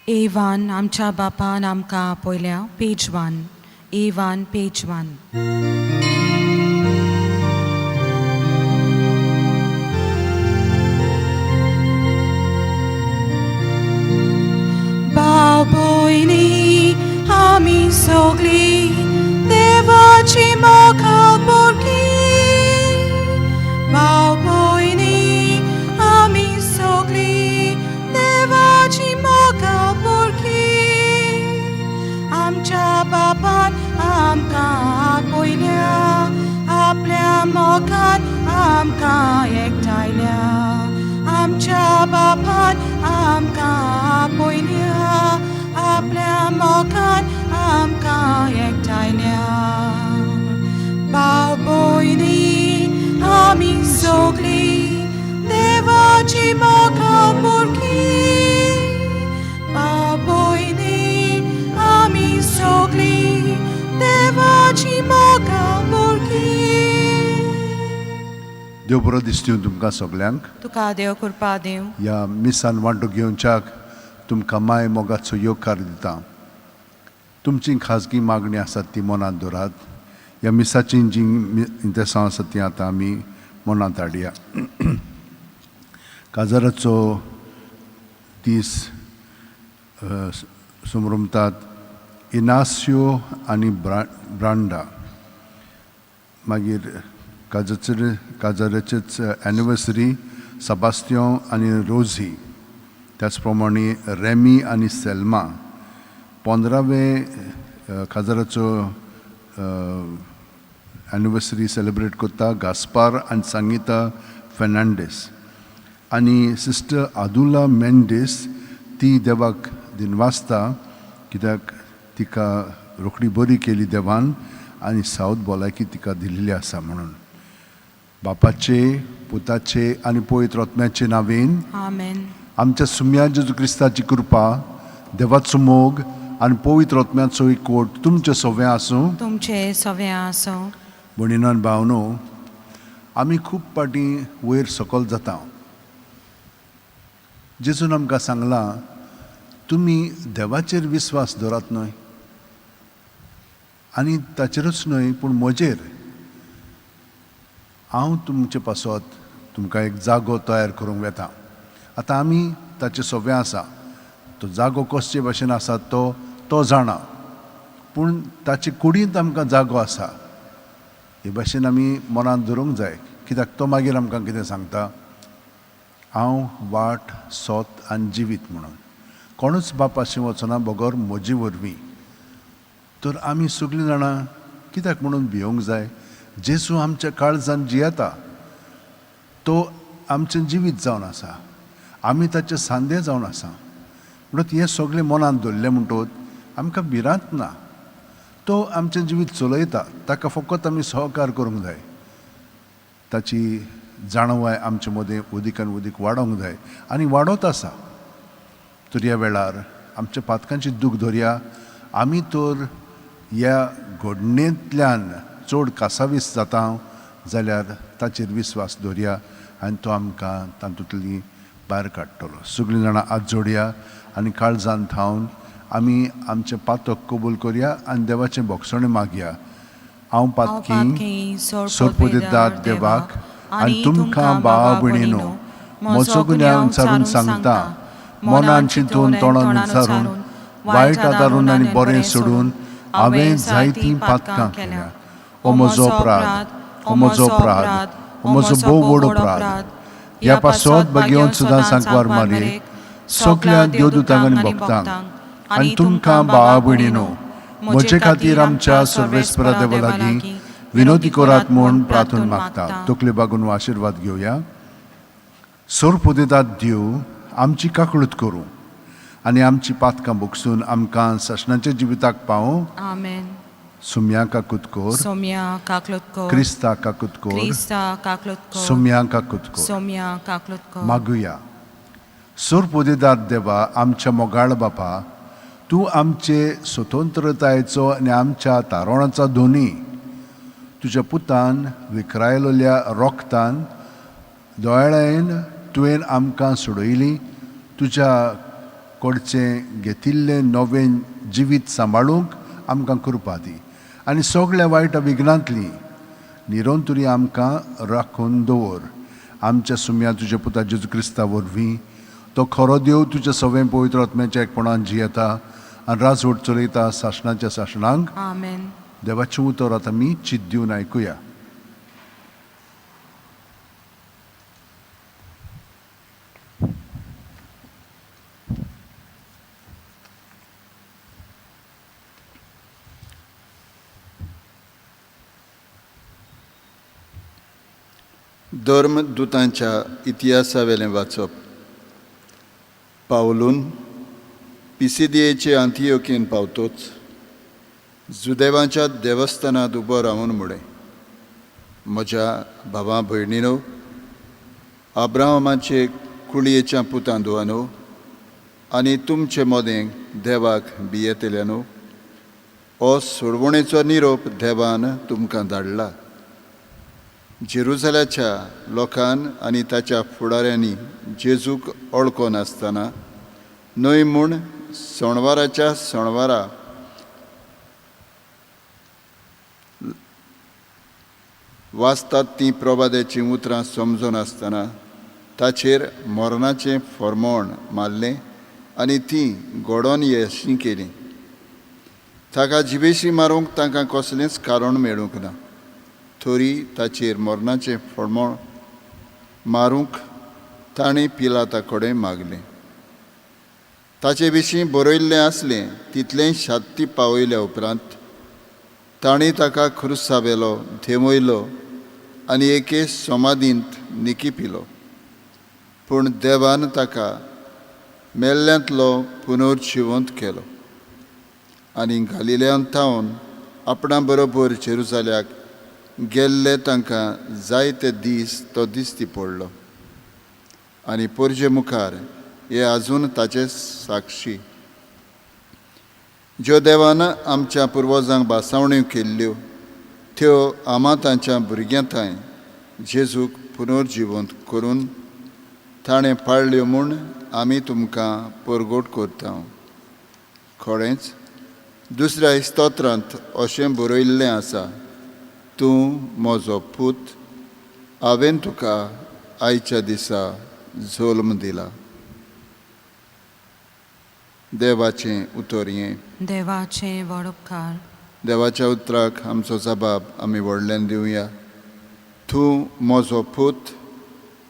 ए 1 आमच्या बापान आमकां आपयल्या, पेज 1, ए 1, पेज 1. भाव भयणी आमी सगळीं देवाची मोगाळ भुरगीं. भाव भयणी आमी सगळीं देवाची मोगाळ भुरगीं. आमच्या बापान आमकां आपयल्या, आपल्या मोगान आमकां एकठांयल्या. आमच्या बापान आमकां आपयल्या, आपल्या मोगान आमकां एकठांयल्या. भाव भयणी आमी सगळीं देवाची मोगाळ भुरगीं. भाव भयणी आमी सगळीं देवाची मोगाळ भुरगीं. देव बरो दिसता तुमकां सगल्यांक. तुका देव कृपा दिवं. ह्या मिसान वांटो घेवच्याक तुमकां माय मोगाचो येवकार दिता. तुमची खाजगी मागणी आसात ती मनांत दवरात. ह्या मिसाची जी इंतेसांव आसा ती आतां आमी मनांत हाडया. काजाराचो दीस समरमतात इनास्यो आनी ब्रांडा. मागीर काजाराचेच एनिवर्सरी सबास्तियांव आनी रोझी. त्याच प्रमाणे रेमी आनी सेल्मा. 15वें काजाराचो एनिवर्सरी सेलिब्रेट करता गास्पार आनी संगीता फेर्नांडीस. आनी सिस्टर आदुला मेंडीस ती देवाक दिनवासता कित्याक तिका रोखडी बरी केली देवान आनी सावथ भलायकी तिका दिल्ली आसा म्हणून. बापाचे, पुताचे आनी पवित्र आत्म्याचे नांवेन. आमेन. आमच्या सुम्या जेजू क्रिस्ताची कृपा, देवाचो मोग आनी पवित्र आत्म्याचो एकवट तुमचे सगळें आसूं. तुमचे सगळें आसूं. भयणीनो भावनो, आमी खूब फावटी वयर सकल जाता. जेजून आमकां सांगलां, तुमी देवाचेर विस्वास दवरात न्हय आनी ताचेरूच न्हय पूण म्हजेर. हांव तुमचे पासत तुमकां एक जागो तयार करूंक वेता. आतां आमी ताचे सगळें आसा. तो जागो कसचे भाशेन आसा तो तो जाणा, पूण ताचे कुडींत आमकां जागो आसा हे भाशेन आमी मनांत धरूंक जाय. कित्याक तो मागीर आमकां कितें सांगता, हांव वाट, सोत आनी जिवीत म्हणून. कोणूच बापाशी वचना बगर म्हजे वरवीं. तर आमी सगळीं जाणां कित्याक म्हणून भियोंक जाय? जेजू आमच्या काळजान जियेता, तो आमचें जिवीत जावन आसा, आमी ताचे सांदे जावन आसा. म्हणून हें सगळें मनांत दवरलें म्हणटकच आमकां भिरांत ना. तो आमचें जिवीत चलयता, ताका फकत आमी सहकार करूंक जाय. ताची जाणवाय आमचे मदें उदीकान उदीक वाडोवंक जाय आनी वाडत आसा. तर ह्या वेळार आमच्या पातकांची दूख धरया. आमी तर ह्या घडणेंतल्यान चड कासावीस जाता जाल्यार ताचेर विस्वास दवरया आनी तो आमकां तातूंतली भायर काडटलो. सगळीं जाणां हात जोडया आनी काळजान थावन आमी आमचें पातक कबूल करया आनी देवाचें भोगसणें मागया. हांव पातकी सोरपुदेदार देवाक आनी तुमकां भावा भयणीनो म्हजो गुन्यांव विचारून सांगता. मनान चिंतून, तोंडान विचारून, वायट आदारून आनी बरें सोडून हांवें जायतीं पातकां केल्या. हो म्हजो अपराध, हो म्हजो अपराध, हो म्हजो भोव व्हड अपराध. ह्या पासत भगेवन सुद्दां सांकवार मारये, सगल्या देवदूतांक आनी भक्तांक आनी तुमकां भावा भयणीनो म्हजे खातीर आमच्या सर्वेस्परा देवा लागीं विनोदी करात म्हूण प्रार्थून मागता. तकले बागून आशिर्वाद घेवया. सोरपुदेदात देव आमची काकळूत करूं आनी आमची पातकां भोगसून आमकां सासणाच्या जिविताक पावूं. आमेन. सुम्या काकूत कोर. सोम्या काकलूत कोर. क्रिस्ता काकूत कोर. क्रिस्ता काकलूत कोर. सोम्या काकूत कोर. सोम्या काकलूत कोर. मागुया. सोरपुदेदार देवा, आमच्या मोगाळ बापा, तूं आमचे स्वतंत्रतायेचो आनी आमच्या तारोणाचो धोनी. तुज्या पुतान विकरायलेल्या रोगतान दोळ्यान तुवें आमकां सोडयली. तुज्या कडचें घेतिल्लें नवें जिवीत सांबाळूंक आमकां कृपा दी आनी सगळ्या वायट विघ्नांतली निरंतरी आमकां राखून दवर. आमच्या सुम्या तुज्या पुता जेजू क्रिस्ता वरवीं तो खरो देव तुज्या सवें पवित्र आत्म्याच्या एकपणान जियेता आनी राजवट चलयता सासणाच्या सासणांक. आमेन. देवाचें उतर आतां आमी चित दिवन आयकुया. धर्मदुतांच्या इतिहासावेलें वाचप. पावलून पिसिदियेचे आंतियोकेन पावतोच जुदेवांच्या देवस्थानांत उबो रावन म्हळें, म्हज्या भावा भयणीनो, अब्राहमाचे कुळयेच्या पुतां धुवानो आनी तुमचे मदें देवाक भियेतल्यानो, हो सोडवणेचो निरोप देवान तुमकां धाडला. जेरुजाल्याच्या लोकान आनी ताच्या फुडाऱ्यांनी जेजूक वळखो नासतना न्हय म्हूण सणवाराच्या सणवारा वाचतात तीं प्रभादेचीं उतरां समजनासतना ताचेर मरणाचें फॉर्मोण मारलें आनी तीं घडोवन येशीं केलीं. ताका जिवेशी मारूंक तांकां कसलेंच कारण मेळूंक ना, तरी ताचेर मरणाचें फॉर्मोण मारूंक ताणें पिलाता कडेन मागलें. ताचे विशीं बरयल्लें आसलें तितलें शात्ती पावयल्या उपरांत ताणें ताका खुर्सावेलो धेंवयलो आनी एके समाधींत निकिपिलो. पूण देवान ताका मेल्ल्यांतलो पुनर्जिवंत केलो आनी गालिल्यांत थावन आपणा बरोबर जेरुजाल्याक गेल्ले तांकां जायते दीस तो दिसती पडलो आनी पोरजे मुखार हे आजून ताचे साक्षी. ज्यो देवान आमच्या पुर्वजांक भासावण्यो केल्ल्यो त्यो आमा तांच्या भुरग्यां थंय जेजूक पुनर्जिवंत करून ताणें पाळ्ळ्यो म्हूण आमी तुमकां परगट करता. खरेंच दुसऱ्या स्तोत्रांत अशें बरयल्लें आसा, तूं म्हजो पूत, हांवें तुका आयच्या दिसा जल्म दिला. देवाचें उतर हें. देवाचें व्हड उपकार. देवाच्या उतराक आमचो जबाब आमी व्हडल्यान दिवया. तूं म्हजो पूत,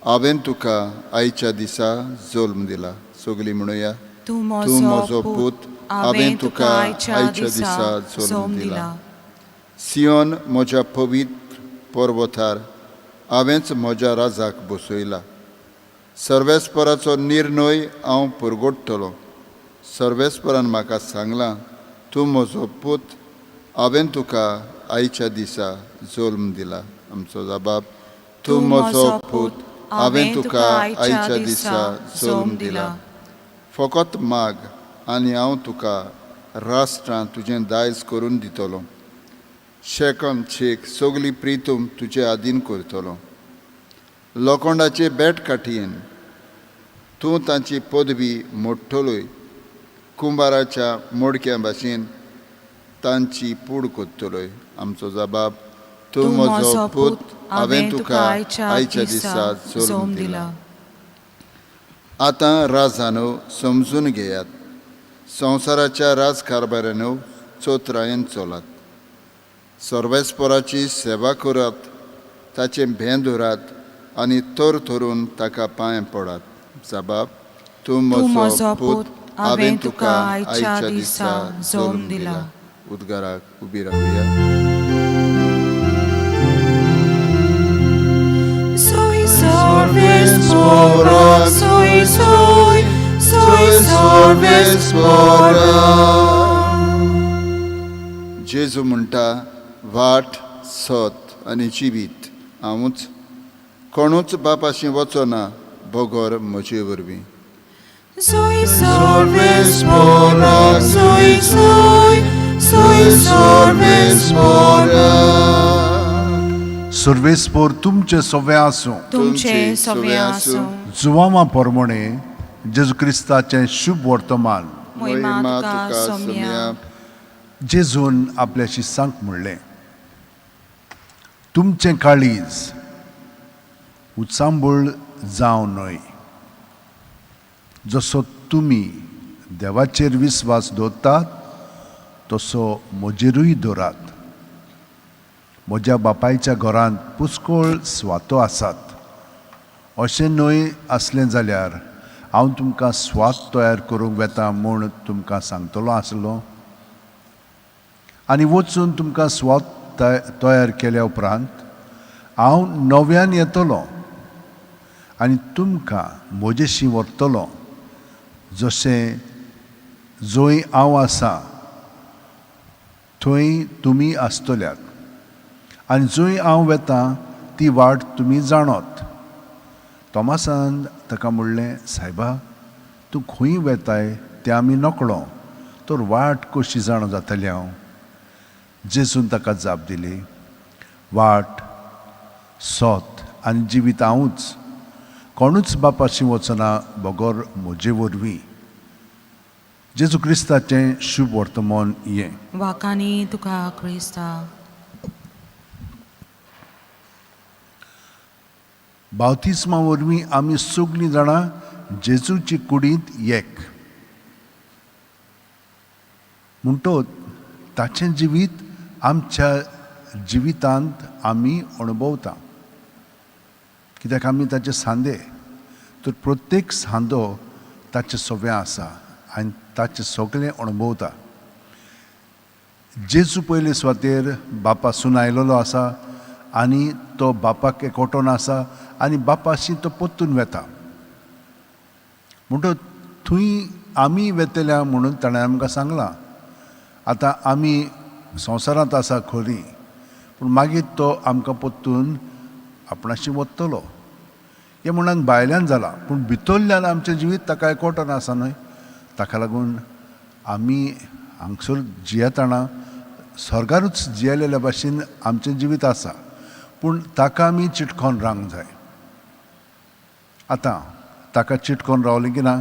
हांवें तुका आयच्या दिसा जल्म दिला. सगळीं म्हणुया, तूं तूं म्हजो पूत, हांवें तुका आयच्या दिसा जल्म दिला. सियोन म्हज्या पवित्र पर्वतार हांवेंच म्हज्या राजाक बसयला. सर्वेस्पराचो निर्णय हांव परगट्टलो. सर्वेस्परान म्हाका सांगलां, तूं म्हजो पूत, हांवें तुका आयच्या दिसा जल्म दिला. आमचो जबाब, तूं म्हजो पूत, हांवें तुका आयच्या दिसा जल्म दिला. फकत माग आनी हांव तुका राष्ट्रां तुजें दायज करून दितलो. शेकम शेक सगली प्रितूम तुजे आदीन करतलो. लोखंडाचे बेट काठयेन तूं तांची पदवी मोडटलोय. कुंबाराच्या मोडक्या भाशेन तांची पूड कोत्तलोय. आमचो जबाब, तूं म्हजो पूत, हांवें तुका आयच्या दिसा जल्म दिला. आतां राजानो समजून घेयात, संवसाराच्या राजकारभारानो चोत्रायेन चलात. सर्वेस्पराची सेवा करात, ताचें भें धरात आनी तर धरून ताका पांय पडात. जबाब, तूं म्हजो पूत, हांवें तुका आयच्या दिसा जल्म दिला. उद्गाराक उबी रावया. Sui solves mora, sui sui, sui solves mora. जेजू म्हणटा, वाट सत आनी जिवीत हांवूच, कोणूच बापाशी वचना बगर म्हजे वरवीं. Sui solves mora, sui sui, sui solves mora. सर्वेस्पोर तुमचे सवे आसूं. तुमचे सवे आसूं. जुवामा प्रमाणे जेजू क्रिस्ताचें शुभ वर्तमान. मोहिमा तुका सोम्या. जेजून आपल्या शिसांक म्हणलें, तुमचें काळीज उचांबळ जावं न्हय. जसो तुमी देवाचेर विस्वास दवरतात तसो म्हजेरूय दवरात. म्हज्या बापायच्या घरांत पुष्कळ स्वातो आसात. अशें न्हय आसलें जाल्यार हांव तुमकां स्वात तयार करूंक वेता म्हूण तुमकां सांगतलो आसलो. आनी वचून तुमकां स्वात तयार केल्या उपरांत हांव नव्यान येतलो आनी तुमकां म्हजेशी व्हरतलो, जशें जंय हांव आसा थंय तुमी आसतल्यात आनी जंय हांव वेता ती वाट तुमी जाणत. तॉमासान ताका म्हणलें, सायबा, तूं खंय वेताय तें आमी नकळो, तर वाट कशी जाणा जातली हांव? जेजून ताका जाप दिली, वाट, सत आनी जिवीत हांवूच. कोणूच बापाशी वचना बगर म्हजे वरवीं. जेजू क्रिस्ताचें शुभ वर्तमान हें. वाकानी तुका क्रिस्ता. बावतिस्मा वरवीं आमी सगळीं जाणां जेजूचे कुडींत एक म्हणटोच ताचें जिवीत आमच्या जिवितांत आमी अणभवता, कित्याक आमी ताचे सांदे. तर प्रत्येक सांदो ताचे सव्या आसा आनी ताचें सगळें अणभवता. जेजू पयले सुवातेर बापासून आयलेलो आसा आनी तो बापाक एकवटोन आसा आनी बापाशी तो परतून वेता. म्हणटच थंय आमी वेतल्या म्हणून ताणें आमकां सांगलां. आतां आमी संवसारांत आसा खरी, पूण मागीर तो आमकां परतून आपणाशी वतलो. हें म्हणून भायल्यान जालां, पूण भितरल्यान आमचें जिवीत ताका एकवटोन आसा न्हय. ताका लागून आमी हांगसर जियेतना स्वर्गारूच जियेलेल्या भाशेन आमचें जिवीत आसा, पूण ताका आमी चिटकोन रावंक जाय. आतां ताका चिटकोन रावलें की ना,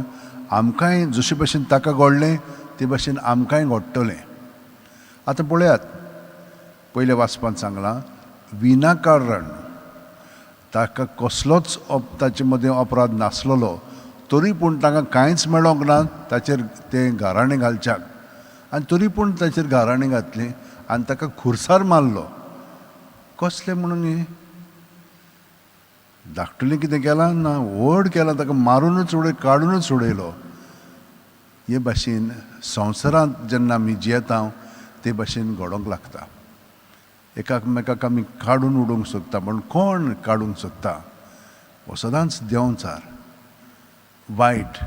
आमकांय जशे भशेन ताका घडलें ते भशेन आमकांय घडटलें. आतां पळयात, पयल्या वाचपान सांगलां, विनाकारण ताका कसलोच ताचे मदें अपराध नासलेलो, तरी पूण ताका कांयच मेळोंक ना ताचेर तें गाराणें घालच्याक, आनी तरी पूण ताचेर गाराणें घातलें आनी ताका खुरसार मारलो. कसलें म्हणून हें धाकटुलें कितें केलां ना, व्हड केलां, ताका मारुनूच उडय, काडुनूच उडयलो. हे भाशेन संवसारांत जेन्ना आमी जियेता ते भाशेन घडोवंक लागता. एकामेकाक आमी काडून उडोवंक सोदता, पूण कोण काडूंक सोदता? हो सदांच देंवचार, वायट,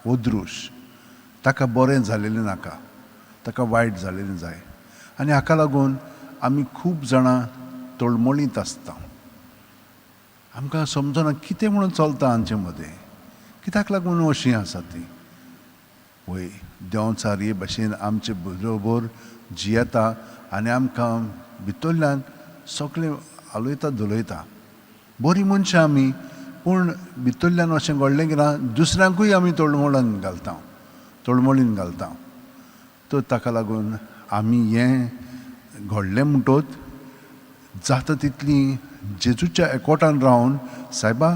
अदृश. ताका बरें जालेलें नाका, ताका वायट जालेलें जाय. आनी हाका लागून आमी खूब जाणां तळमळींत आसता. आमकां समजना कितें म्हणून चलता आमचे मदें, कित्याक लागून अशीं आसा ती. वय, देंवचार हे भाशेन आमचे बरोबर जियेता आनी आमकां भितरल्यान सगळें आलयता धुलयता. बरीं मनशां आमी, पूण भितरल्यान अशें घडलें की ना, दुसऱ्यांकूय आमी तळमळान घालता, तळमळीन घालता. तर ताका लागून आमी हें घडलें म्हणटोच जाता तितली जेजूच्या एकवटान रावन, सायबा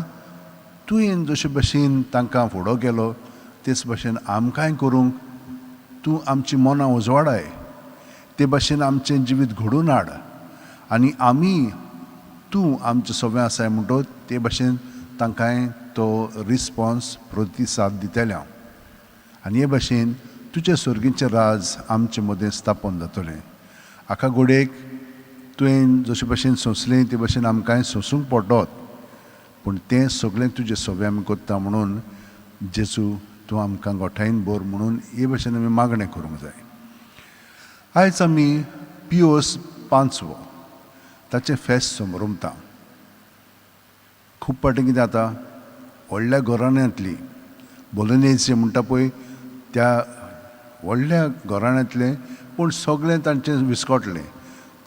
तुवें जशे भशेन तांकां फुडो केलो तेच भशेन आमकांय करूंक तूं आमची मनां उजवाडाय, ते भशेन आमचें जिवीत घडोवन हाड आनी आमी तूं आमचें सगळें आसाय म्हणटो ते भशेन तांकांय तो रिस्पोन्स प्रतिसाद दितले हांव. आनी हे भशेन तुजें सर्गीचें राज आमचे मदें स्थापन जातलें. हाका घोडेक तुवें जशे भशेन सोंसलें ते भशेन आमकांय सोंसूंक पडटत, पूण तें सगळें तुजें सगळें आमी करता म्हणून जेजू तूं आमकां गोठायेन भर म्हणून हे भशेन आमी मागणें करूंक जाय. आयज आमी पियोस पांचवो ताचें फेस्त समरमता. खूब फावटी कितें जाता, व्हडल्या घराण्यांतली बोलोनेजी म्हणटा पळय त्या व्हडल्या घराण्यांतलें, पूण सगळें तांचें विस्कटलें,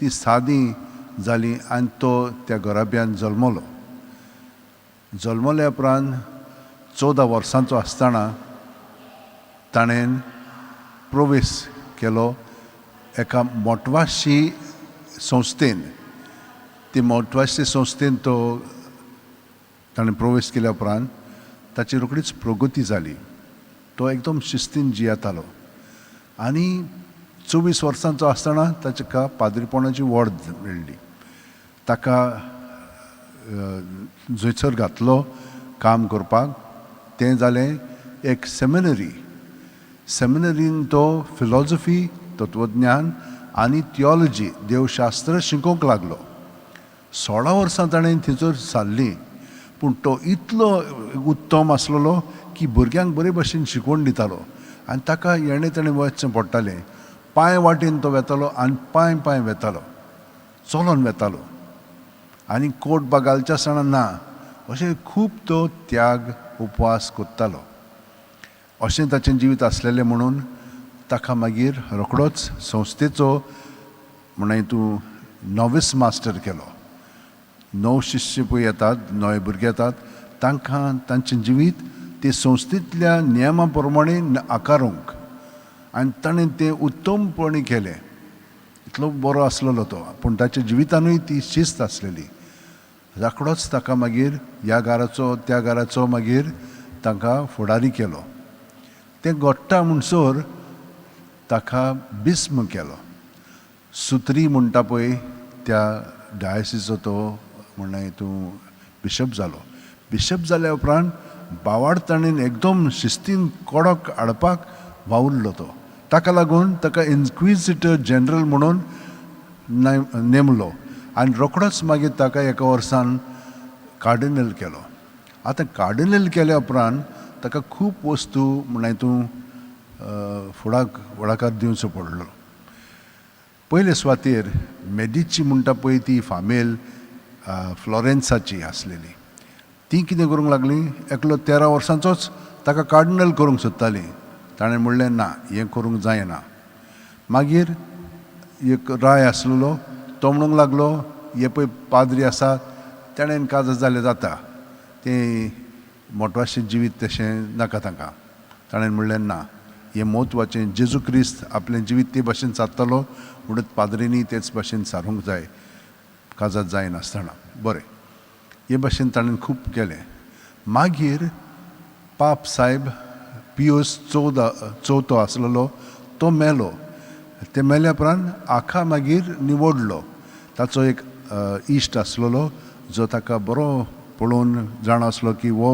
ती सादी जाली आनी तो त्या घराब्यान जल्मलो. जल्मल्या उपरांत 14 वर्सांचो आसतना ताणें प्रवेश केलो एका मोटवाशी संस्थेन. ती मोटवाशी संस्थेन तो ताणें प्रवेश केल्या उपरांत ताची रोखडीच प्रगती जाली. तो एकदम शिस्तीन जियेतालो आनी 24 वर्सांचो आसतना ताका पाद्रीपणाची वॉर्ड मेळ्ळी. ताका जंयसर घातलो काम करपाक तें जालें एक सेमिनरी. सेमिनरीन तो फिलॉजफी, तत्वज्ञान आनी थियोलॉजी, देवशास्त्र शिकोवंक लागलो. 16 वर्सां ताणें थंयसर सारलीं, पूण तो इतलो उत्तम आसलेलो की भुरग्यांक बरे भशेन शिकवण दितालो आनी ताका येणें तेणें वचचें पडटालें. पांय वाटेन तो वेतालो आनी पांय पांय वेतालो, चलोन वेतालो आनी कोट बा घालचे आसतना ना, अशें खूब तो त्याग उपवास करतालो. अशें ताचें जिवीत आसलेलें म्हणून ताका मागीर रोखडोच संस्थेचो म्हणून तूं नॉवीस मास्टर केलो. 9 शिष्य पळय येतात, नवे भुरगे येतात, तांकां तांचें जिवीत ते संस्थेंतल्या नियमा प्रमाणे आकारूंक आनी ताणें तें उत्तमपणी केलें. इतलो बरो आसलेलो तो, पूण ताच्या जिवितानूय ती शिस्त आसलेली. रोखडोच ताका मागीर ह्या घराचो त्या घराचो मागीर तांकां फुडारी केलो. तें घडटा म्हणसर ताका बिस्म केलो. सुत्री म्हणटा पळय त्या डायसिचो तो म्हणून तूं बिशप जालो. बिशप जाल्या उपरांत बावाड ताणें एकदम शिस्तीन कडक हाडपाक वावुरलो तो. ताका लागून ताका इन्क्विजिटर जनरल म्हणून नेमलो आनी रोखडोच मागीर ताका एका वर्सान कार्डिनल केलो. आतां कार्डिनल केल्या उपरांत ताका खूब वस्तू म्हणून तूं फुडाकार दिवचो पडलो. पयले सुवातेर मेडिची म्हणटा पळय ती फामेल फ्लॉरेन्साची आसलेली. ती कितें करूंक लागली, एकलो 13 वर्सांचोच ताका कार्डिनल करूंक सोदताली. ताणें म्हणलें ना, हें करूंक जायना. मागीर एक राय आसलेलो तो म्हणूंक लागलो, हे पळय पाद्री आसा तेणेन काजार जालें जाता, तें मोटवाशें जिवीत तशें नाका तांकां. ताणें म्हणलें ना, हें म्हत्वाचें, जेजू क्रिस्त आपलें जिवीत ते भाशेन सारतालो म्हणून पाद्रींनी तेच भाशेन सारूंक जाय, काजार जायनासतना. बरें, हे भाशेन ताणें खूब केलें. मागीर पाप सायब पियोस चवथो आसलेलो तो मेलो. ते मेल्या उपरांत आखा मागीर निवडलो. ताचो एक इश्ट आसलेलो जो ताका बरो पळोवन जाणा आसलो की हो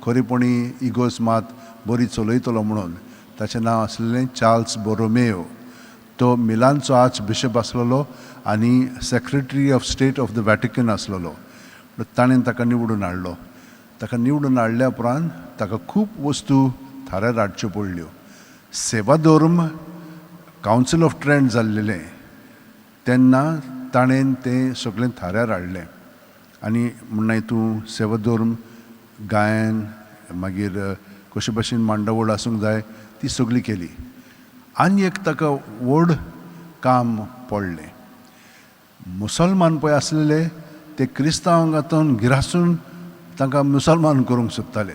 खरेपणी इगोर्ज मात बरी चलयतलो म्हणून. ताचें नांव आसलेलें चार्ल्स बोरोमेयो. तो मिलानचो आर्च बिशप आसलेलो आनी secretary of state of the Vatican आसलेलो. ताणें ताका निवडून हाडलो. ताका निवडून हाडल्या उपरांत ताका खूब वस्तू थाऱ्यार हाडच्यो पडल्यो. सेवाधर्म कावन्सील ऑफ ट्रेंट जाल्लेलें तेन्ना ताणें तें सगळें थाऱ्यार हाडलें आनी म्हणलें तूं सेवाधर्म गायन मागीर कशे भशेन मांडावळ आसूंक जाय ती सगळी केली. आनी एक ताका व्हड काम पडलें. मुसलमान पळय आसलेले ते क्रिस्तांवांक गिरासून तांकां मुसलमान करूंक सोदताले.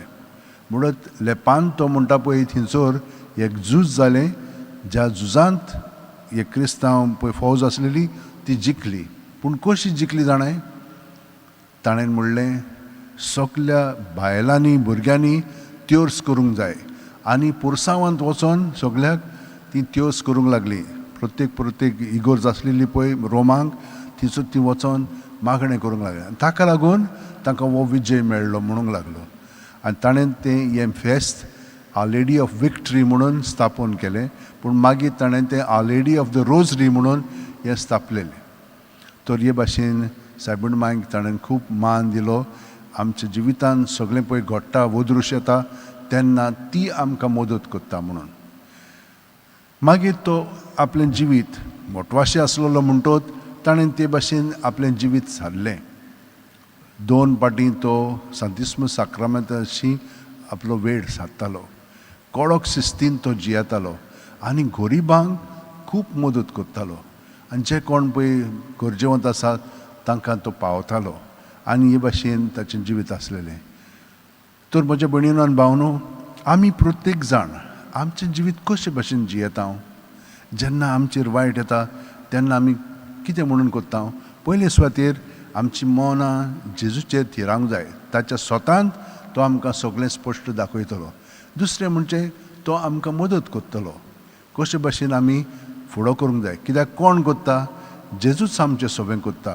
म्हणत लेपान तो म्हणटा पळय थंयसर एक झूज जालें, ज्या झुजांत एक क्रिस्तांव पळय फौज आसलेली ती जिखली. पूण कशी जिखली जाणाय, ताणें म्हणलें सगल्या बायलांनी भुरग्यांनी त्योर्स करूंक जाय आनी पुरसांवांत वचोन सगल्याक ती त्योर्स करूंक लागली. प्रत्येक प्रत्येक इगोर्ज आसलेली पळय रोमांक थंयसर ती वचोन मागणें करूंक लागली आनी ताका लागून तांकां हो विजय मेळ्ळो म्हणूंक लागलो. आनी ताणें तें हें फेस्त our lady of victory म्हणून स्थापन केलें. पूण मागीर ताणें तें our lady of the rosary म्हणून हें स्थापलेलें. तर हे भाशेन सायबीण मांयक ताणें खूब मान दिलो. आमच्या जिवितान सगळें पळय घडटा वदृश येता तेन्ना ती आमकां मदत करता म्हणून. मागीर तो आपलें जिवीत मोटवाशें आसलेलो म्हणटोच ताणें ते भाशेन आपलें जिवीत सारलें. 2 पाटी तो सांतिस्म साक्रामेंताशी आपलो वेळ सारतालो. कडक शिस्तीन तो जियेतालो आनी गरिबांक खूब मदत करतालो आनी जे कोण पळय गरजेवंत आसात तांकां तो पावतालो आनी हे भाशेन ताचें जिवीत आसलेलें. तर म्हज्या भयणीनो आनी भावनो, आमी प्रत्येक जाण आमचें जिवीत कशे भशेन जियेता? जेन्ना आमचेर वायट येता तेन्ना आमी कितें म्हणून करता? पयले सुवातेर आमची मनां जेजूचेर थिरावंक जाय. ताच्या स्वतांत तो आमकां सगळें स्पश्ट दाखयतलो. दुसरें म्हणजे तो आमकां मदत करतलो कशे भशेन आमी फुडो करूंक जाय. कित्याक कोण करता? जेजूच आमचें सगळें करता.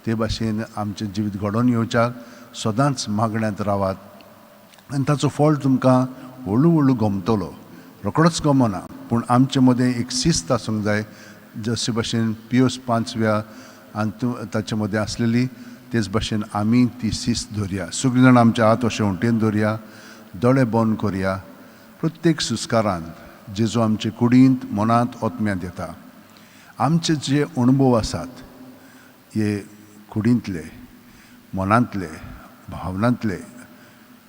ते भाशेन आमचें जिवीत घडोवन येवच्याक सदांच मागण्यांत रावात आनी ताचो फळ तुमकां हळू हळू गमतलो. रोकडोच गमना, पूण आमचे मदें एक शिस्त आसूंक जाय, जशे भशेन पियोस पांचव्या आनी ताचे मदें आसलेली तेच भशेन आमी ती शिस्त धरया. सगळीं जाणां आमचे हात अशे वटेन धरया, दोळे बंद करया. प्रत्येक सुस्कारांत जेजू आमचे कुडींत, मनांत, ओतम्यांत येता. आमचे जे अणभव आसात हे कुडींतले, मनांतले, भावनांतले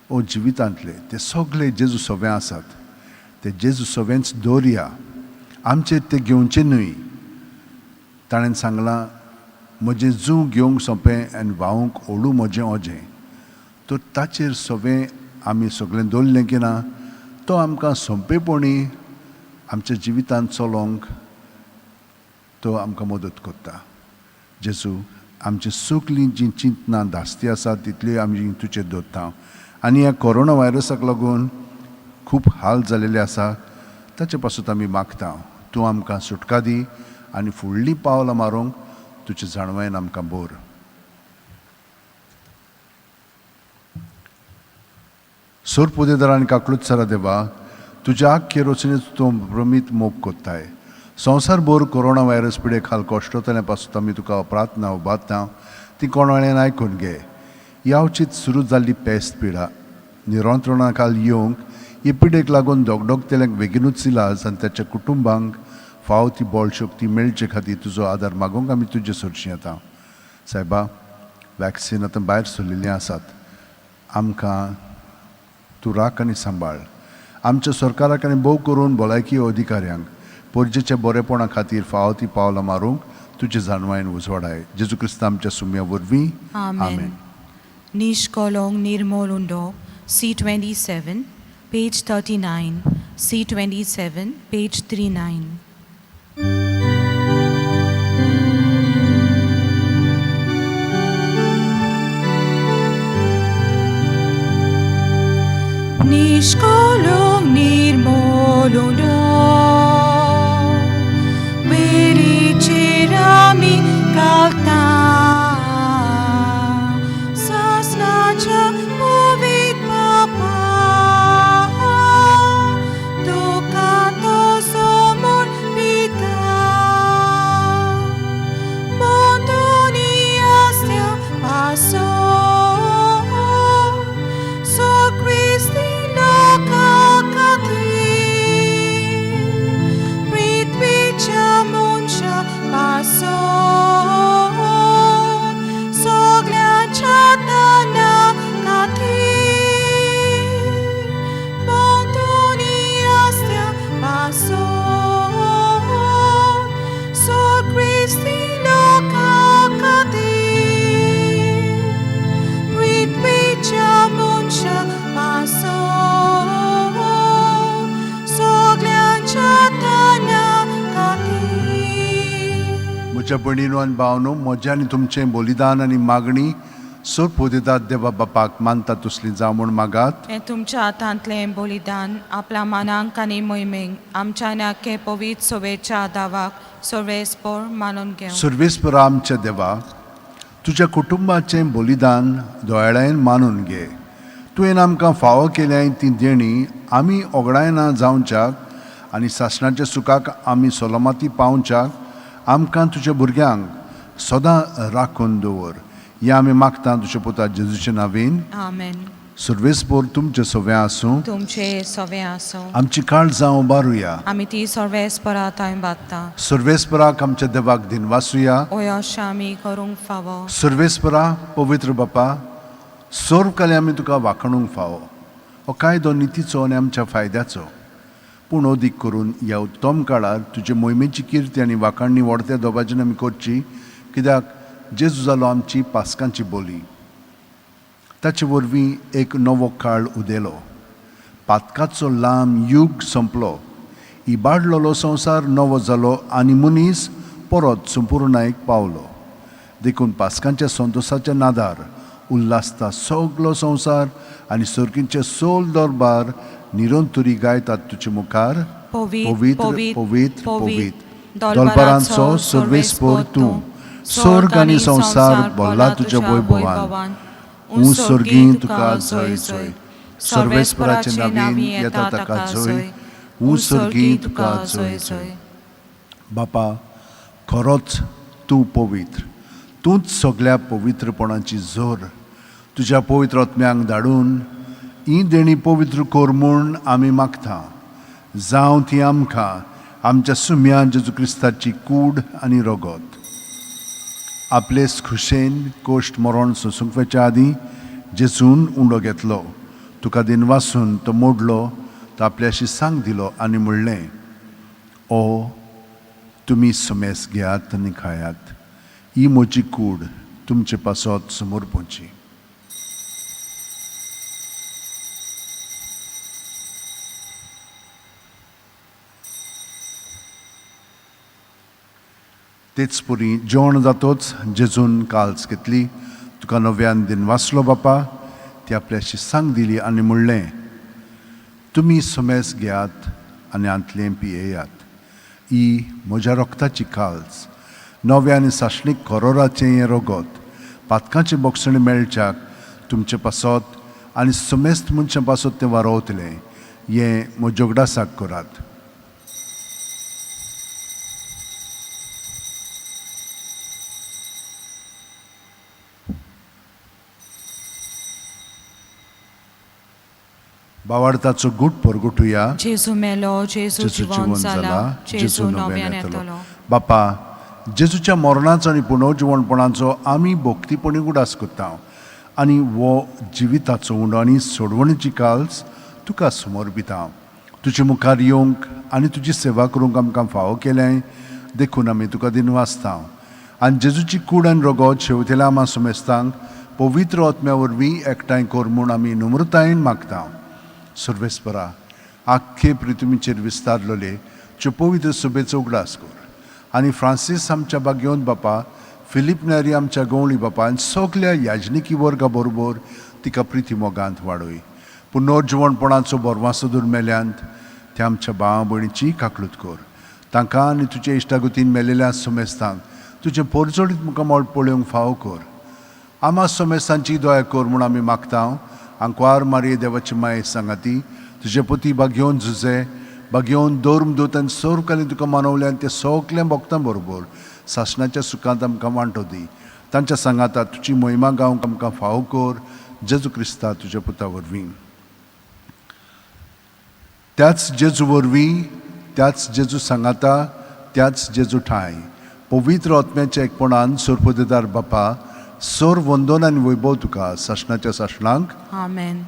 ओ जिवितांतले, ते सगळे जेजू सगळे आसात. ते जेजू सगळेंच दवरया, आमचेर ते घेवचे न्हय. ताणें सांगलां, म्हजें जूं घेवंक सोंपें आनी व्हांवूंक ओडू म्हजें ओजें. तर ताचेर सगळें आमी सगळें दवरलें की ना, तो आमकां सोंपेपणी आमच्या जिवितांत चलोवंक तो आमकां मदत करता. जेजू, आमची सगळीं जीं चिंतनां धास्ती आसात तितल्यो आमी तुजेर दवरता. आनी ह्या कोरोना व्हायरसाक लागून खूब हाल जालेले आसा, ताचे पासून आमी मागता, तूं आमकां सुटका दी आनी फुडलीं पावलां मारूंक तुजे जाणवायेन आमकां बोर. सोर पुदेदार आनी काकलूत देवा, तुज्या आख्खे रचनेचो तूं भ्रमीत मोग कोत्ताय. संवसार भर कोरोना व्हायरस पिडे खाल कश्टतल्या पासून आमी तुका प्रार्थना उबारता, ती कोणाळेन आयकून घे. यावचीत सुरू जाल्ली पेस्त पिडा निरंत्रणा खाल येवंक ही पिडेक लागून दोगडोगतेल्यांक बेगिनूच इलाज आनी ताच्या कुटुंबांक फाव ती बळ शक्ती मेळचे खातीर तुजो आदार मागूंक आमी तुजे सरशी येता. सायबा, वॅक्सिन आतां भायर सरलेलीं आसात, आमकां तूं राख आनी सांबाळ. आमच्या सरकाराक आनी भोव करून भलायकी अधिकाऱ्यांक परजेच्या बरेपणा खातीर फावो ती पावलां मारूंक तुजे जाणवायेन उजवाडाय. जेजू क्रिस्त आमच्या सुम्या वरवीं, आमेन. निष्कलोंग निर्मोल उंडो, C27, page 39, C27, page 39. निष्कलोंग निर्मोल उंडो, वेरीचेर आमी घालता, सासणाच्या पवित्र बापा, तुका तो समर्पिता. मोंदोनी आसत्या पासो, सो क्रिस्ती लोका खातीर, पृथ्वीच्या मनशा पासो, सगळ्यांच्या दाना खातीर, मोंदोनी आसत्या पासो, सो क्रिस्ती लोका खातीर, पृथ्वीच्या मनशा पासो, सगळ्यांच्या दाना खातीर. म्हज्या भयणीनो आनी भावनो, म्हजें आनी तुमचें बलिदान आनी मागणी सोर पोदेदात देवा बापाक मानता तसली जावं म्हूण मागात. हें तुमच्या हातांतलें बलिदान आपल्या मानांक आनी मोहिमेक आमच्या नाके पवित्र सोबेच्या दावाक सर्वेस्पोर मानून घेवं. सर्वेस्परा आमच्या देवा, तुज्या कुटुंबाचें बलिदान दोळ्यान मानून घे. तुवें आमकां फावो केल्याय ती देणी आमी ओगडायना जावच्याक आनी सासणाच्या सुखाक आमी सलामती पावच्याक आमकां तुज्या भुरग्यांक सदां राखून दवर. हें आमी मागता तुज्या पुता जेजूच्या नांवेन. आमेन. सर्वेस्पोर तुमचें सगळें आसूं. तुमचे सवे आसूं. आमची काळजां उबारुया. आमी ती सर्वेस्परा थंय बादता. सर्वेस्पराक आमच्या देवाक दिनवासुया. अशें आमी करूंक फावो. सर्वेस्परा, पवित्र बापा, सर्व काले आमी तुका वाखणूंक फावो. हो कायदो नितीचो आनी आमच्या फायद्याचो, पूण अदीक करून ह्या उत्तम काळार तुजे मोहिमेची किर्ती आनी वाखाणणी व्हडत्या दोबाजीन आमी करची, कित्याक जेजू जालो आमची पास्कांची बोली. ताचे वरवीं एक नवो काळ उदेलो. पातकाचो लांब यूग सोंपलो. इबाडलेलो संवसार नवो जालो आनी मनीस परत संपुर्णायेक पावलो. देखून पास्कांच्या संतोसाच्या नादार उल्हासता सगलो संवसार आनी सर्गींचे सोल दरबार निरंतरी गायतात तुजे मुखार. पवित्र, पवित्र, पवित्र, दलबारांचो सर्वेस्पोर तूं. स्वर्ग आनी संवसार भरला तुज्या वैभवान. ऊं स्वर्गीं तुका जय जय. सर्वेस्पराचे नवीन येता ताका जय. ऊं स्वर्गीं तुका जय जय. बापा, खरोच तूं पवित्र, तूंच सगल्या पवित्रपणाची जोर. तुज्या पवित्र आत्म्यांक धाडून ही देणी पवित्र कर म्हूण आमी मागता. जावं ती आमकां आमच्या सुम्या जेजू क्रिस्ताची कूड आनी रगत. आपलेच खुशेन कोश्ट मरण सोंसूंक वचच्या आदीं जेजून उंडो घेतलो, तुका दिनवासून तो मोडलो, तो आपल्याशी सांग दिलो आनी म्हणलें, ओ तुमी समेस घेयात आनी खायात, ही म्हजी कूड तुमचे पासत समर्पची. तेच परी जेवण जातोच जेजून काल्स घेतली, तुका नव्यान दिनवासलो बापा, ती आपल्याशी सांग दिली आनी म्हणलें, तुमी समेस घेयात आनी हांतलें पियेयात, ही म्हज्या रक्ताची काल्स, नव्या आनी सासणीक करोराचें हें रगत, पातकांचे बोगसणें मेळच्याक तुमचे पासत आनी समेस्त मनशां पासत तें वारोवतलें. हें म्हज्या उगडासाक करात. बावार्थाचो गूट परगटुया. जेजू मेलो, जेजू जिवन जाला, जेजू नव्यान येतलो. बापा, जेजूच्या मरणाचो आनी पुनर्जिवणपणाचो आमी भक्तीपणी उगडास करता आनी हो जिविताचो उंडो आनी सोडवणीची काल्स तुका समर्पिता. तुजे मुखार येवंक आनी तुजी सेवा करूंक आमकां फावो केलें देखून आमी तुका दिनवासता. आनी जेजूची कूड आनी रगत शेवतेल्या आमा समेस्तांक पवित्र आत्म्या वरवीं एकठांय कर म्हूण आमी नम्रतायेन मागता. सर्वेस्परा, आख्खे पृथ्वीचेर विस्तारलेले त्यो पवित्र सभेचो उगडास कर आनी फ्रांसीस आमच्या बागेवन बापा, फिलीप नेरी आमच्या गवळी बापा आनी सगल्या याजनिकी वर्गा बरोबर तिका प्रिती मोगांत वाडय. पुनर्जिवणपणाचो बोरवासो दुर्मेल्यांत त्या आमच्या भावा भयणीची काकळूत कर. तांकां आनी तुजे इश्टागतीन मेलेल्या समेस्तांक तुजें पोरजोडीत मुखामळ पळोवंक फावो कर. आमा समेस्तांची दया कर म्हूण आमी मागता. आंकवार मारये देवाची माये सांगाती तुजे पती बागेवन झुजे बागेवन धर्म दूत आनी सर्वकाली तुका मानवल्यान ते सगळें भोगता बरोबर सासणाच्या सुखांत आमकां वांटो दी. तांच्या सांगाता तुजी मोहिमा गावंक आमकां फावो कर. जेजू क्रिस्ता तुज्या पुता वरवीं. त्याच जेजू वरवीं, त्याच जेजू सांगाता, त्याच जेजू ठांय पवित्र आत्म्याच्या एकपणान सोरपदेदार बापा, सोर वंदन आनी वैभव तुका सासणाच्या सासणांक. आमेन.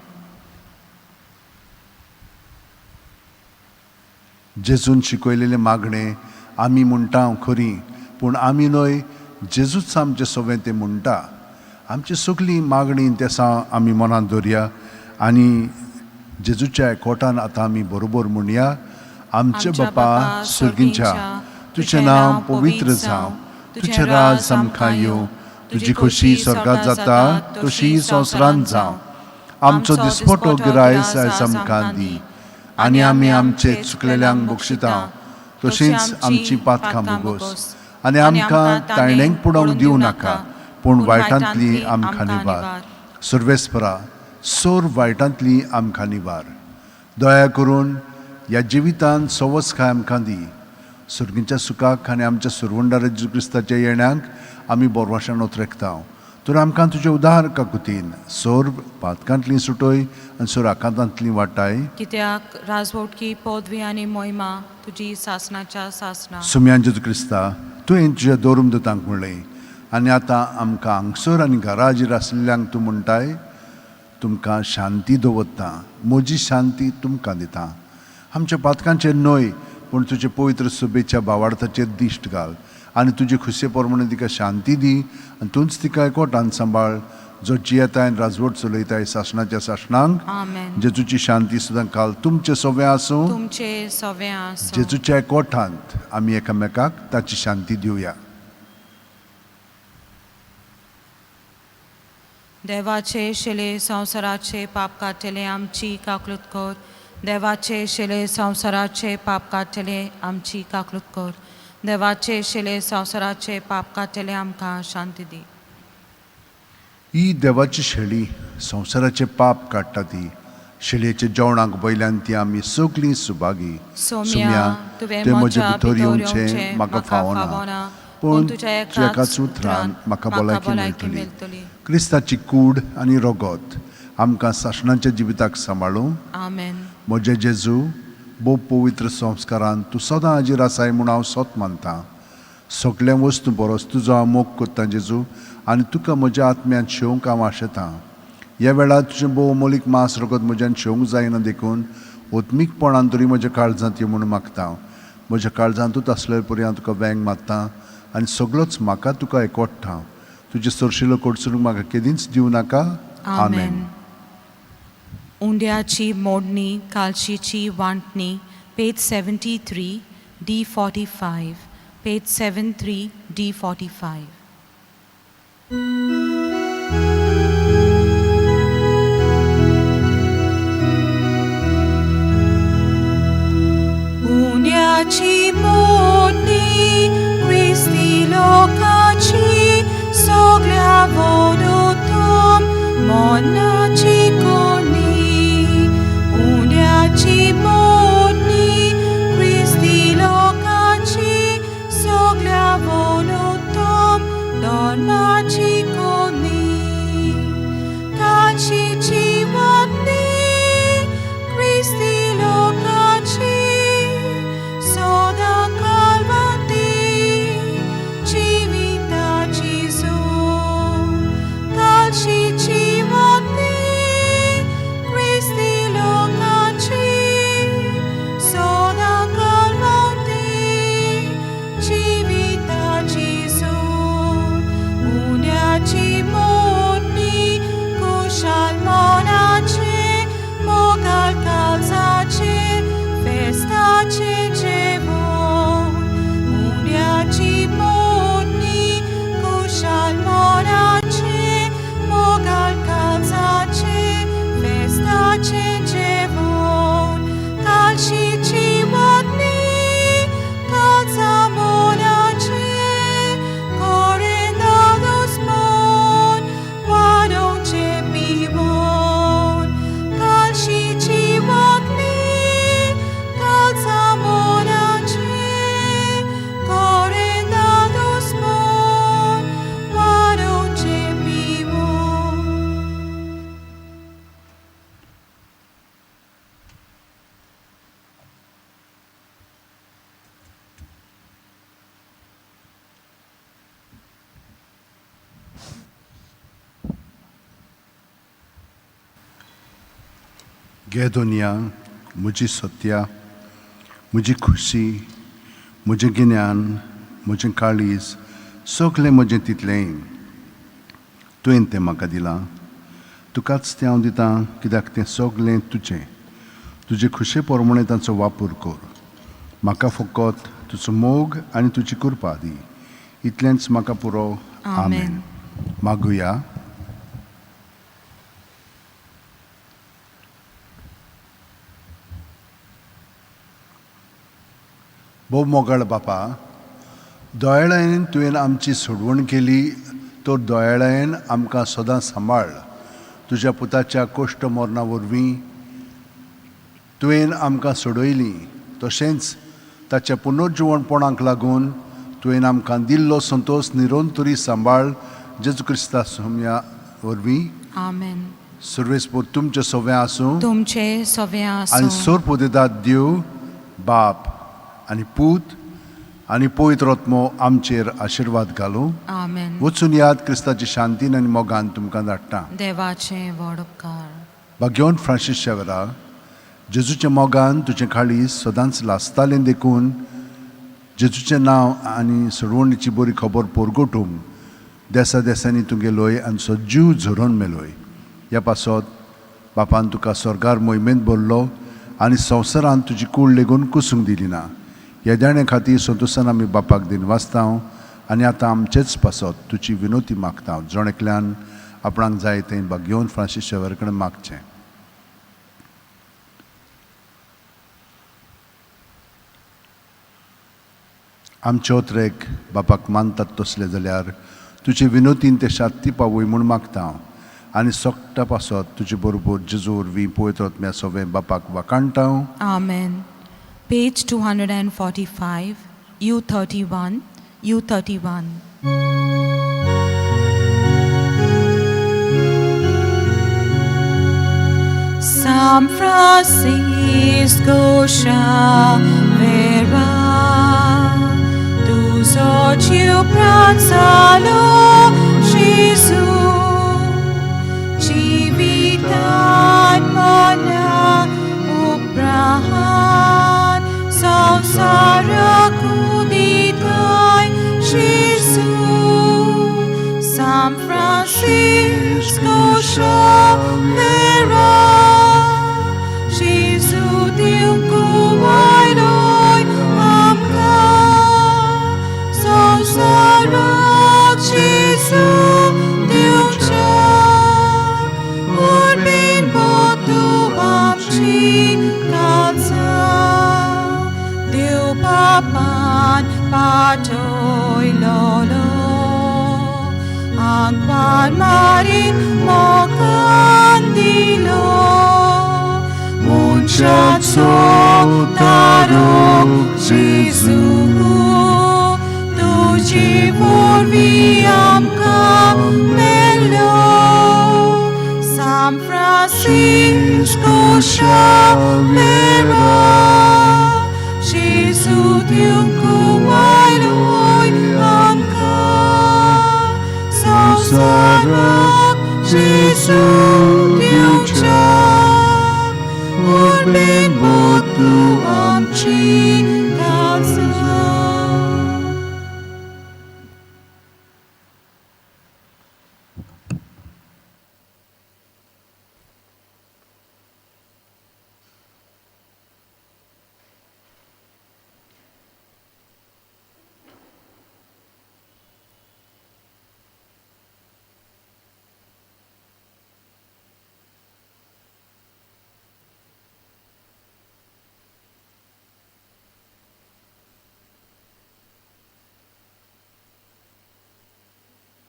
जेजून शिकयलेलें मागणें आमी म्हणटा खरी, पूण आमी न्हय, जेजूच आमचें सगळें तें म्हणटा. आमची सगळीं मागणीं तेसां आमी मनांत दवरया आनी जेजूच्या एकवटान आतां आमी बरोबर म्हणया. आमचे बापा सर्गींच्या, तुजें नांव पवित्र जावं, तुजें राज आमकां येवं, तुजी खोशी स्वर्गांत जाता तशी संवसारांत जावं. आमचो दिसपटो गिरायस आयज आमकां दी आनी आमी आमचे चुकलेल्यांक बक्षिता तशींच आमची पातकां भोगोस आनी आमकां तायणेंक पुडोवंक दिवं नाका, पूण वायटांतली आमकां निवार. सर्वेस्परा, सोर वायटांतली आमकां निवार. दया करून ह्या जिवितांत सवसकाय आमकां दी. सर्गींच्या सुखाक आनी आमच्या सुरवंडार जेजू क्रिस्ताच्या येण्याक आमी बोरवाशान ओतरेकता. तर आमकां तुजे उदार काकुतीन सोर पातकांतली सुटय आनी सोर आकांतांतली वाटाय. कित्याक राजवटकी पदवी आनी मोहिमा तुजी सासणाच्या सासणा. सुम्यान जेजू क्रिस्ता, तुवें तुज्या दोरूम दुतांक म्हणलें आनी आतां आमकां हांगसर आनी घराजेर आशिल्ल्यांक तूं म्हणटाय, तुमकां शांती दवरता, म्हजी शांती तुमकां दिता. आमच्या पातकांचेर न्हय, पूण तुजे पवित्र सभेच्या भावार्थाचेर दिश्ट घाल आनी तुजे खुशे प्रमाणे तिका शांती दी आनी तूंच तिका एकवटान सांबाळ. जो जियेताय राजवट चलयताय सासणाच्या सासणांक. आमेन. जेजूची शांती सुद्दां काल तुमचे सवे आसूं. तुमचे सवे आसूं. जेजूच्या एकवठांत आमी एकामेकाक ताची शांती दिवया. देवाचे शिले संवसाराचे पाप काडटले आमची काकलूत कर. देवाचे शिले संवसाराचे पाप काडटले आमची काकलूत कर. देवाचे शिले संवसाराचे पाप काडटले आमकां शांती दी. ही देवाची शेळी संवसाराचे पाप काडटा ती शेळयेच्या जेवणाक वयल्यान ती आमी सगळीं सुभागी. सोम्या, तुवें म्हज्या भितर येवचें म्हाका फावना, पूण तुज्या एकाच उतरान म्हाका भलायकी मेळटली. क्रिस्ताची कूड आनी रगत आमकां सासणाच्या जिविताक सांबाळूं. आमेन. म्हजे जेजू, भोव पवित्र संस्कारान तूं सदां हाजीर आसाय म्हूण हांव सत मानतां. सगळ्या वस्तूं परस तुजो हांव मोग करतां जेजू, आनी तुका म्हज्या आत्म्यांत शेवंक हांव आशेतां. ह्या वेळार तुजें भोव अमोलीक मांस रगत म्हज्यान शेवंक जायना देखून ओत्मीकपणान तरी म्हज्या काळजांत यो म्हूण मागता. म्हज्या काळजांतूच आसले परी हांव तुका वेंग मारता आनी सगळोच म्हाका तुका एकवटता. तुजे सरशिलो कडसरूंक म्हाका केदींच दिवं नाका. आमेन. उंड्याची मोडणी कालशीची वांटणी, पेज 73 D 45, page 73 D 45. उंड्याची मोडणी क्रिस्ती लोकाची सगळ्या वोडोतम मनाची कोणी. उंड्याची मोडणी क्रिस्ती लोकाची सगळ्या वोडोतम धर्माची कोणी. काळशीची वाटणी क्रिस्ती लोकाची सदां कालवाती जिविताची जो. काळशीची वाटणी क्रिस्ती लोकाची सदां कालवाती जिविताची जो. उंड्याची मोडणी कुशाल मनाचे मोगाल काळजाचे फेस्ताचे जेवण. उंड्याची मोडणी कुशाल मनाचे मोगाल काळजाचे फेस्ताचे जेवण. काळशीची वाटणी काळजा मनाचे कोरेंदादोस मन वाडोवचे पिवन. काळशीची वाटणी काळजा मनाचे कोरेंदादोस मन वाडोवचे पिवन. गे दुनिया, म्हजी सत्या, म्हजी खुशी, म्हजें गिन्यान, म्हजें काळीज, सगळें म्हजें तितलेंय तुवें तें म्हाका दिलां. तुकाच तें हांव दितां, कित्याक तें सगळें तुजें. तुजे खुशे प्रमाणे तांचो वापर कर. म्हाका फकत तुजो मोग आनी तुजी कृपा दी, इतलेंच म्हाका पुरो. आमेन. मागुया. भोव मोगाळ बापा, दयाळायेन तुवें आमची सोडवण केली तर दयाळायेन आमकां सदां सांबाळ. तुज्या पुताच्या कोश्ट मरणा वरवीं तुवें आमकां सोडयली, तशेंच ताच्या पुनर्जिवणपणाक लागून तुवें आमकां दिल्लो संतोश निरंतरी सांबाळ. जेजू क्रिस्ता सोम्या वरवीं. आमेन. सर्वेस्पोर तुमचें सवें आसूं. तुमचे सवे आनी आसूं. सोरपोदेदाद देव बाप आनी पूत आनी पवित्र आत्मो आमचेर आशिर्वाद घालूं. आमेन. वचून याद क्रिस्ताची शांतीन आनी मोगान तुमकां धाडटा. देवाचे व्हड उपकार. भाग्यवंत फ्रांसीस शेवरा, जेजूच्या मोगान तुजें काळीज सदांच लासतालें देखून जेजूचें नांव आनी सोडवणीची बरी खबर परगटूंक देसा देसांनी तूं गेलोय आनी सजीव झरोवन मेलोय. ह्या पासत बापान तुका स्वर्गार मोहिमेंत भरलो आनी संवसारांत तुजी कूड लेगून कुसूंक दिली ना. ह्या देणे खातीर संतोशान आमी बापाक दिनवासता आनी आतां आमचेच पासत तुजी विनोती मागता. जण एकल्यान आपणाक जाय तें भाग्योवन फ्रांसीस शेवर कडेन मागचें. आमचे ओत्रेक बापाक मानतात तसले जाल्यार तुजे विनोतीन ते शात्ती पावय म्हूण मागता हांव आनी सगटा पासत तुजे बरोबर जेजू वरवीं पवित्र आत्म्या सवें बापाक वाखाणटा हांव. Amen. Page 245, U31, U31. San Francisco Xavera, tuzo जीव प्राण जालो जेजू, जिवितान मना उपरांत संवसाराक उदिताय जेजू. San Francisco Xavera, Jesu दिवंक वायलोय आमकां, संवसाराक जेजू दिवच्याक, उर्बेन बोतू आमची काळजां. देव बापान पाठयलोलो आंकवार मारीन मोगान दिलो, मनशाचो तारक जेजू, तुजी वरवीं आमकां मेळ्ळो. San Francisco Xavera, Jesu दिवंक वायलोय आमकां, संवसाराक जेजू दिवच्याक, उर्बेन बोतू आमची